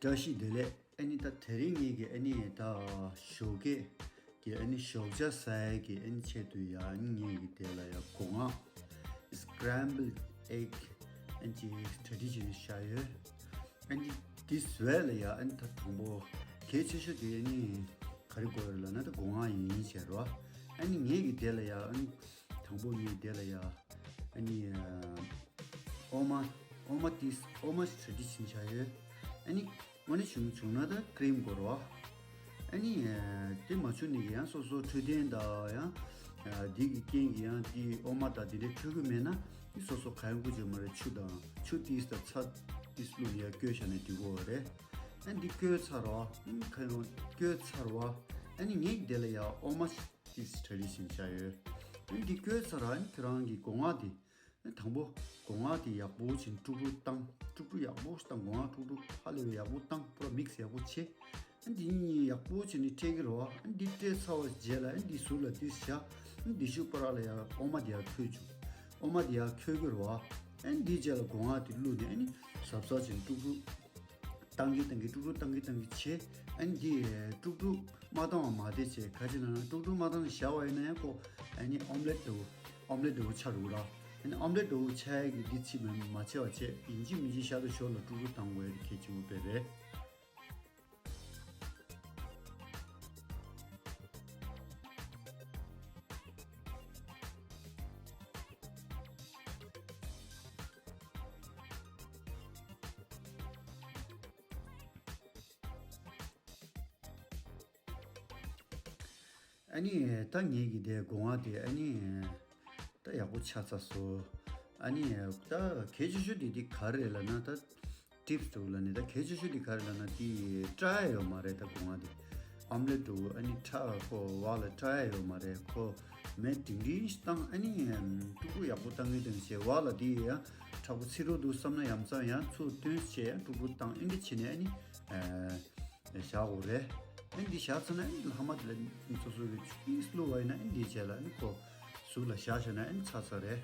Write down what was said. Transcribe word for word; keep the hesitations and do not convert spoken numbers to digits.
བཀྲ་ཤིས་བདེ་ལེགས། ཨ་ནི་ད་དེ་རིང་ངེད་ཀྱི་ཨ་ནི་ད་ཞོགས་ཀས་ཀྱི་ཨ་ནི་ཞོགས་ཇ་ཟ་ཡས་ཀྱི་ཨ་ནི་ཆེད་དུ་ཡ་ཨ་ནི་ངེད་ཀྱི་དེ་ལ་ཡ་སྒོ་ང་scrambled egg ཨ་ནི་ཅིག་tradition བཞག་ཡོད། ཨ་ནི་འདི་བཟོ་ཡས་ལ་ཡ་ཨ་ནི་ད་དང་པོ་གལ་ཆེ་ཤོས་དེ་ཨ་ནི་ག་རེ་དགོས་རེད་ལབ་ན་ད་སྒོ་ང་ཡིན་བྱས་རོ། ཨ་ནི་ངེད་ཀྱི་དེ་ལ་ཡ་ཨ་ནི་དང་པོ་ངེད་དེ་ལ་ཡ་ཨ་ནི་ཨ་འོ་མ་འོ་མ་ཏིས་འོ་མ་tradition བཞག་ཡོད། ཨ་ནི་དངོས་གནས་བྱུང་བྱུང་ན་ད་cream དགོས་རོ། ཨ་ནི་དེ་མ་བྱུང་ནས་ཀྱི་ཡང་སོ་སོ་འཕྲོད་བསྟེན་དང་ཡང་འདི་གི་རྐྱེན་གྱི་ཡང་དེ་འོ་མ་དང་དེ་འདྲའི་འཕྲོད་ཀྱི་མེད་ན་དེ་སོ་སོ་ག་ཡང་དགོས་ཀྱི་མ་རེད། ཆུ་དང་ཆུ་ཏིས་དང་ཚྭ་ཏིས་བླུགས་ནས་ཡང་བསྐོལ་བཞག་ནས་འདི་དགོས་པ་རེད། ཨ་ནི་འདི་བསྐོལ་ཚར་རོ། ཨ་ནི་ཁ་ཡོང་བསྐོལ་ཚར་བ། ཨ་ནི་ངེད་ཀྱི་དེ་ལ་ཡང་འོ་མ་ཏིས་tradition བྱ་ཡོད། ཨ་ནི་འདི་བསྐོལ་ཚར་ར་ཨ་ནི་ཁྱོད་རང་གི་སྒོ་ང་དེ། ཨ་ནི་དང་པོ་སྒོ་ང་དེ་ཡག་པོ་བྱིན་དཀྲུག་དཀྲུག་བཏང་། དཀྲུག་དཀྲུག་ཡག་པོ་ཞིག་བཏང་། སྒོ་ང་དཀྲུག་དཀྲུག་ཧ་ལས་པའི་ཡག་པོ་བཏང་། པུ་ར་mix ཡག་པོ་བྱེད། ཨ་ནི་འདི་གཉིས་ཡག་པོ་བྱས་ནས་འཕྲད་ཀྱི་རེད་བ། ཨ་ནི་འདི་འཕྲད་ཚར་བ་རྗེས་ལ་ཨ་ནི་འདི་ཟུར་ལ་ཏིས་བཞག་ཨ་ནི་འདི་ཤུ་པ་ར་ལ་ཡ་འོ་མ་དེ་ཡ་ཁོལ་བཅུག་འོ་མ་དེ་ཡ་ཁོལ་གྱི་རེད་བ། ཨ་ནི་འདིའི་རྗེས་ལ་སྒོ་ང་དེ་བླུགས་ནས་ཨ་ནི་གཟབ་གཟབ་བྱས་ནས་དཀྲུག་དཀྲུག་བཏང་གི་བཏང་གི་དཀྲུག་དཀྲུག་བཏང་གི་བཏང་གི་བྱས། ཨ་ནི་འདི་དཀྲུག་དཀྲུག་མ་བཏང་བ་མ་བསྡད་བྱས། ག་ཅི་ལབ་ན་དཀྲུག་དཀྲུག་མ་བཏང་བཞག་པ་ཡིན་ན་ཡང་ཁོ་ཨ་ནི་ཨོམ་ལེ་ཊི་འདྲ་བོ་ཨོམ་ལེ་ཊི་འདྲ་བོ་ཆགས་འགྲོ་གི་ར། ཨ་ནི་ཨོམ་ལེ་ཊི་འདྲ་བོ་ཆགས་ཡས་ཀྱི་འདི་ཚིག་མ་མ་བྱས་པ་བྱས། ཡིན་གཅིག་མིན་གཅིག་ཤར་དུ་ཞོར་ལ་དཀྲུག་དཀྲུག་བཏང་དགོས་ཡས་དེ་གལ་ཆེན་པོ་དཔེ་རེད། ཨ་ནི་ད་ངེད་ཀྱི་དེ་སྒོ་ང་དེ་ཨ་ནི་ད་ཡག་པོ་ཆགས་ཚར་སོང་། ཨ་ནི་ད་གལ་ཆེ་ཤོས་དེ་དེ་ག་རེ་རེད་ལབ་ན་ད་ཊིབ་སི་འདྲ་བོ་ལབ་ནས། ད་གལ་ཆེ་ཤོས་དེ་ག་རེ་ལབ་ན་དེ་བཀྲ་ཡ་ཡོད་མ་རེད། ད་སྒོ་ང་དེ་ཨོམ་ལེ་ཊི་འདྲ་བོ་ཨ་ནི་ཁྲག་ཁོ་བག་ལ་བཀྲ་ཡ་ཡོད་མ་རེད། ཁོ་མེ་ཏིང་ཏིང་ཞིག་བཏང་། ཨ་ནི་དཀྲུག་དཀྲུག་ཡག་པོ་བཏང་གི་བཏང་བྱས། བག་ལ་དེ་ཡང་དྲག་པོ་ཚིག་རོ་འདུག་བསམ་ན་ཡ་མཚན་ཡང་ཚུར་བཏོན་བྱས་ཡང་དཀྲུག་དཀྲུག་བཏང་། ཨ་ནི་འདི་བྱས་ནས་ཨ་ནི་བཞག་དགོས་རེད། ཨ་ནི་འདི་བཞག་ཚར་ན་ཨ་ནི་ལྷག་མ་དེ་ལ་སོ་སོ་གི་ཆུ་ཏིས་བླུགས་པ་ཡིན་ན་ཨ་ནི་འདིའི་རྗེས་ལ་ཨ་ནི་ཁོ་ཟུར་ལ་བཞག་བཞག་ན་ཨ་ནི་ཚར་ཚར་རེད།